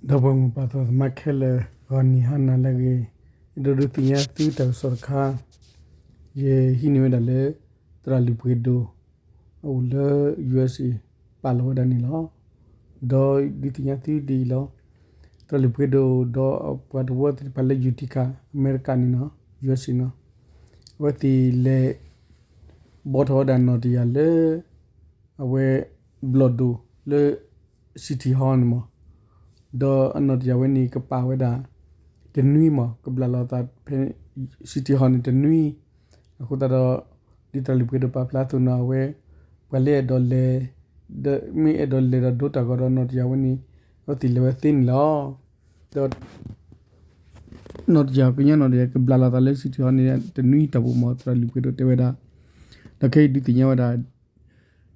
ဒီပုၢ်ဝဲၢ်မိၢ်ပၢ်သရၣ်သမါခဲလၢာ် ဂီၤနံၤဟါနၤလၢအဂ့ၤ, ယဒိးဒုးသ့ၣ်ညါသုတၢ်ကစီၣ်တခါ, ယဟံးန့ၢ်ဝဲဒၣ်လၢ သရၣ်လုၢ်ပှ့ၤဒိၣ် အအိၣ်လၢ ယူအ့စ့ၣ် ပာ်လီၤဝဲဒၣ်န့ၣ်လီၤ. ဒီးဒုးသ့ၣ်ညါသုဒ်အံၤလီၤ. သရၣ်လုၢ်ပှ့ၤဒိၣ်ဒီးပှၤသဝီသ့ၣ်တဖၣ်လၢ Utica အမဲရကၤန့ၣ်နီၤ, ယူအ့စ့ၣ်နီၤ, အဝဲသ့ၣ်လဲၤ ဘှီထီၣ်ဝဲဒၣ်နီၣ်တယၢ်လၢ အဝဲ ဘျီၣ်ဒိၣ်လၢ City Hall န့ၣ်မး, ဒီးအနီၣ်တယၢ်ဝဲန့ၣ် ကပာ်ဝဲဒၣ် တနွံမး, ကဘျးလီၤသးဖဲ City Hall န့ၣ်တနွံ, အဃိသတးဒီး ဒ်သရၣ်လုၢ်ပှ့ၤဒိၣ်ပာ်ဖျါအသိးန့ၣ် အဝဲ ပှၤလၢအဲၣ်ဒိးလဲၤ ဒီးမ့ၢ်အဲၣ်ဒိးလဲၤဒီးဒိတၢ်ဂီၤဒီးနီၣ်တယၢ်ဝဲန့ၣ် အဝဲသ့ၣ်လဲၤဝဲသ့န့ၣ်လီၤ. ဒီး နီၣ်တယၢ် ကညီနီၣ်တယၢ် ကဘျးလီၤသးလၢ City Hall န့ၣ် တနွံတၢ်ပူၤမး သရၣ်လုၢ်ပှ့ၤဒိၣ်တဲဝဲဒၣ်, ဒီးခဲအံၤဒုးသ့ၣ်ညါဝဲဒၣ်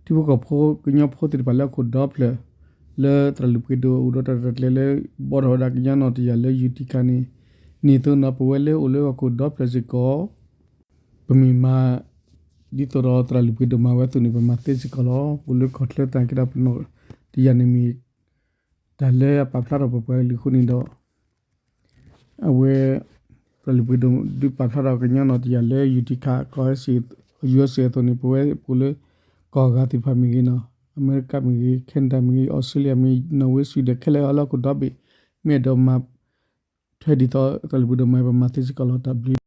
ထံဖိကီၢ်ဖိ ကညီဖိသ့ၣ်တဖၣ်လၢအခိၣ်ဒီဖျၢၣ် လၢသရၣ်လုၢ်ပှ့ၤဒိၣ်အိၣ်ဒီးတၢ်ရဲၣ်တၢ်ကျဲၤလၢ ဘှီထီၣ်ဝဲဒၣ်ကညီနီၣ်တယၢ်လၢ Utica န့ၣ် န့ၣ်အသိးန့ၣ် ပဝဲလၢအိၣ်လၢဟီၣ်ခိၣ်ဒီဖျၢၣ်စ့ၢ်ကီး ပမ့ၢ်မၤ ဒ်သိးဒီးသရၣ်လုၢ်ပှ့ၤဒိၣ်မၤဝဲအသိးန့ၣ် ပမၤသ့စ့ၢ်ကီးလီၤ. ပအိၣ်လၢကီၢ်ချၢသနာ်က့ဒီး ပနီၣ်တယၢ်န့ၣ်မ့ၢ် တၢ်လၢအပာ်ဖျါထီၣ်ပှၤပှၤကလုာ်အဃိန့ၣ်ဒီး အဝဲ သရၣ်လုၢ်ပှ့ၤဒိၣ်ဒုးပာ်ဖျါထီၣ်ကညီနီၣ်တယၢ်လၢ Utica ကီၢ် ယူအ့စ့ၣ် အသိးန့ၣ် ပဝဲပအိၣ်လၢ ကီၢ်အဂၤသ့ၣ်တဖၣ်မ့ၢ်ဂ့ၤနီၤ, အမဲရကၤမ့ၢ်ဂ့ၤ, Canada မ့ၢ်ဂ့ၤ, Australia မ့ၢ်ဂ့ၤ, Norway, Sweden ခဲလၢာ်လၢဟီၣ်ခိၣ်ဒီဘ့ၣ် မ့ၢ်အဲၣ်ဒိးမၤ ထွဲဒ်သိးသရၣ်လုၢ်ပှ့ၤဒိၣ်မၤ ပမၤသ့စ့ၢ်ကီးလီၤ. တၢ်ဘျုး